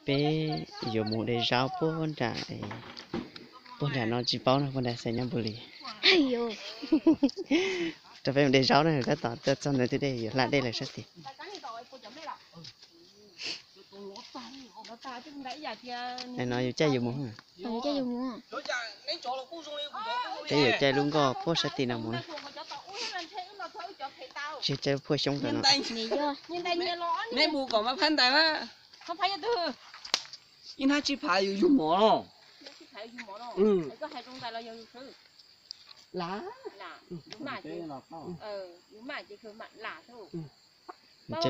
Peb yuav mus de zaub puag nram, puag nram no tsis paub no, puag nram Xais Nyab Npus Lis. Rau peb mus de zaub na, tab tom tuaj txog ntawm tus dej yuav hla dej lawm sab tid. No yus caij yus mus. Peb yuav caij lub nkoj puag sab tid no mus na. Tsis caij puag xyoob ntawm no. Neb mus kom mab phab ntais na. Ib hnab tsib phav yus yug mov no. Caij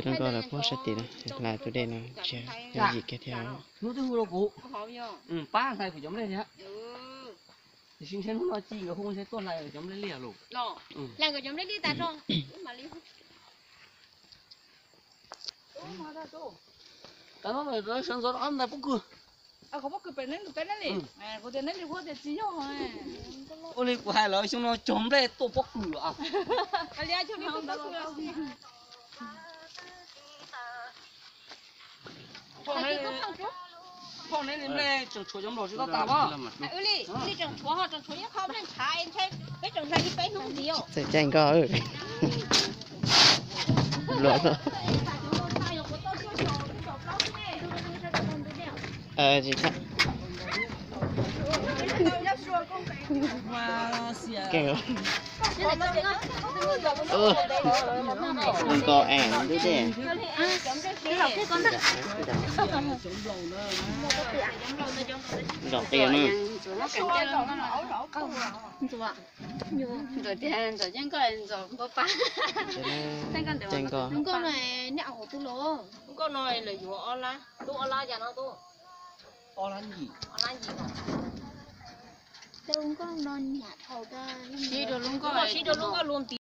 lub nkoj los puag sab tid na, hla tus dej no tsis yooj yim kiag thiab. Pab hlais kuv cov nplej thiab. Tiam sis ntshe hnub no ci nkawd hu ntshe tuaj hlais cov nplej liaj los. Hlais nkawd cov nplej liaj tas zog. Tam no sawv ntxov rov qab ntais pob kws. Ua li kuv hais los xyoo no cog nplej tuaj pob kws. Phauj, neb li nplej tseem tshuav cov nplaum tsis tau tas pob. Txawm caij nkoj. Nkos es ntub dej. Nkos qia na. Ntxuav tias ntxuav yeej nkoj ntxuav npau pab. Caij nkoj. Nkoj no nej hauv tub los. Nkoj no lawv yuav ob lab, tub ob lab cas no tub. Ob lab yim. Ob lab yim. Nkoj no nyam dhau. Siv rau lub nkoj, siv rau lub nkoj lub nti.